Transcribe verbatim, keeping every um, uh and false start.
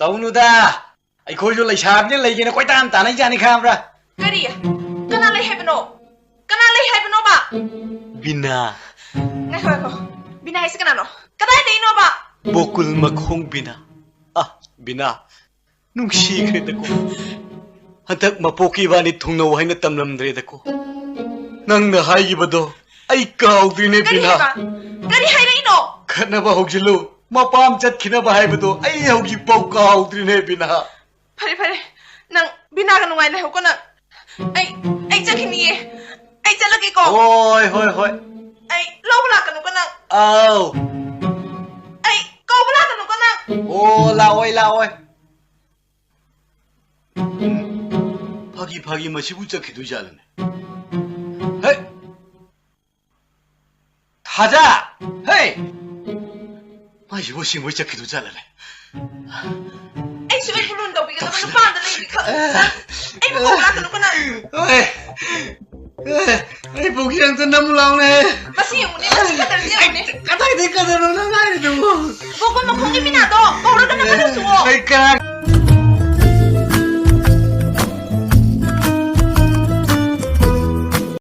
ꯍꯧꯅꯨꯗ, ꯑꯩꯈꯣꯏꯁꯨ ꯂꯩꯁꯥꯕꯤꯅ ꯂꯩꯒꯦꯅ ꯀꯣꯏꯇꯥꯟ ꯇꯥꯟꯅꯩꯖꯥꯠꯅꯤ, ꯈꯪꯕ꯭ꯔꯥ? ꯀꯔꯤ? ꯀꯅꯥ ꯂꯩ ꯍꯥꯏꯕꯅꯣ? ꯀꯅꯥ ꯂꯩ ꯍꯥꯏꯕꯅꯣꯕ? ꯕꯤꯅꯥ꯫ ꯉꯥꯏꯈꯣ, ꯉꯥꯏꯈꯣ꯫ ꯕꯤꯅꯥ ꯍꯥꯏꯁꯦ ꯀꯅꯥꯅꯣ? ꯀꯗꯥꯏꯗꯩꯅꯣꯕ? ꯕꯣꯀꯨꯜ ꯃꯈꯣꯡ ꯕꯤꯅꯥ꯫ ꯑ, ꯕꯤꯅꯥ, ꯅꯨꯡꯁꯤꯈ꯭ꯔꯦꯗꯀꯣ꯫ ꯍꯟꯗꯛ ꯃꯄꯣꯛꯀꯤ ꯏꯕꯥꯅꯤ ꯊꯨꯡꯅꯧ ꯍꯥꯏꯅ ꯇꯝꯂꯝꯗ꯭ꯔꯦꯗꯀꯣ꯫ ꯅꯪꯅ ꯍꯥꯏꯈꯤꯕꯗꯣ ꯑꯩ ꯀꯥꯎꯗ꯭ꯔꯤꯅꯦ, ꯀꯔꯤ ꯕꯤꯅꯥ꯫ ꯍꯥꯏꯕ? ꯀꯔꯤ ꯍꯥꯏꯔꯛꯏꯅꯣ? ꯈꯠꯅꯕ ꯍꯧꯖꯤꯜꯂꯨ, ꯃꯄꯥꯝ ꯆꯠꯈꯤꯅꯕ ꯍꯥꯏꯕꯗꯣ ꯑꯩ ꯍꯧꯖꯤꯛꯐꯥꯎ ꯀꯥꯎꯗ꯭ꯔꯤꯅꯦ, ꯕꯤꯅꯥ꯫ ꯐꯔꯦ, ꯐꯔꯦ꯫ ꯅꯪ ꯕꯤꯅꯥꯒ ꯅꯨꯡꯉꯥꯏ ꯂꯩꯍꯧꯀꯣ ꯅꯪ꯫ ꯑꯩ, ꯑꯩ ꯆꯠꯈꯤꯅꯤꯌꯦ꯫ ꯑꯩ ꯆꯠꯂꯒꯦꯀꯣ꯫ ꯍꯣꯏ, ꯍꯣꯏ, ꯍꯣꯏ꯫ ꯑꯩ ꯂꯧꯕ ꯂꯥꯛꯀꯅꯨꯀꯣ ꯅꯪ꯫ ꯑꯥꯎ꯫ ꯑꯩ ꯀꯧꯕ ꯂꯥꯛꯀꯅꯨꯀꯣ ꯅꯪ꯫ ꯑꯣ, ꯂꯥꯛꯑꯣꯏ, ꯂꯥꯛꯑꯣꯏ꯫ ꯎꯝ, ꯐꯥꯒꯤ, ꯐꯥꯒꯤ, ꯃꯁꯤꯕꯨ ꯆꯠꯈꯤꯗꯣꯏ ꯖꯥꯠꯂꯅꯦ? ꯍꯦ! ꯊꯥꯖ! ꯍꯦ! ꯃꯥꯏꯁꯤꯕꯨ ꯑꯁꯦꯡꯕꯩ ꯆꯠꯈꯤꯗꯣꯏ ꯖꯥꯠꯂꯅꯦ? ꯑꯩꯁꯨ ꯑꯩꯕꯨ ꯂꯨꯅ ꯇꯧꯕꯤꯒꯗꯕ ꯅꯨꯄꯥ ꯑꯝꯗ ꯂꯩꯔꯤ ꯈꯪꯉꯦ꯫ ꯑꯩꯕꯨ ꯀꯧꯕ ꯂꯥꯛꯀꯅꯨꯀꯣ ꯅꯪ꯫ ꯍꯣꯏ꯫ ꯑꯦ, ꯑꯩ ꯄꯨꯈ꯭ꯔꯤ ꯑꯝꯇ ꯅꯝꯃꯨ ꯂꯥꯎꯅꯦ꯫ ꯃꯁꯤ ꯌꯦꯡꯉꯨꯅꯦ, ꯃꯁꯤ ꯀꯗꯔꯁꯤ ꯌꯦꯡꯉꯨꯅꯦ꯫ ꯑꯩ ꯀꯗꯥꯏꯗꯩ ꯀꯗꯔꯅꯣ ꯅꯪ ꯍꯥꯏꯔꯤꯗꯨꯕꯨ? ꯕꯣꯀꯨꯜ ꯃꯈꯣꯡꯒꯤ ꯕꯤꯅꯥꯗꯣ ꯀꯧꯔꯒ ꯅꯪ ꯀꯗꯔ ꯆꯨꯋꯣ꯫ ꯑꯩ ꯀꯅꯥ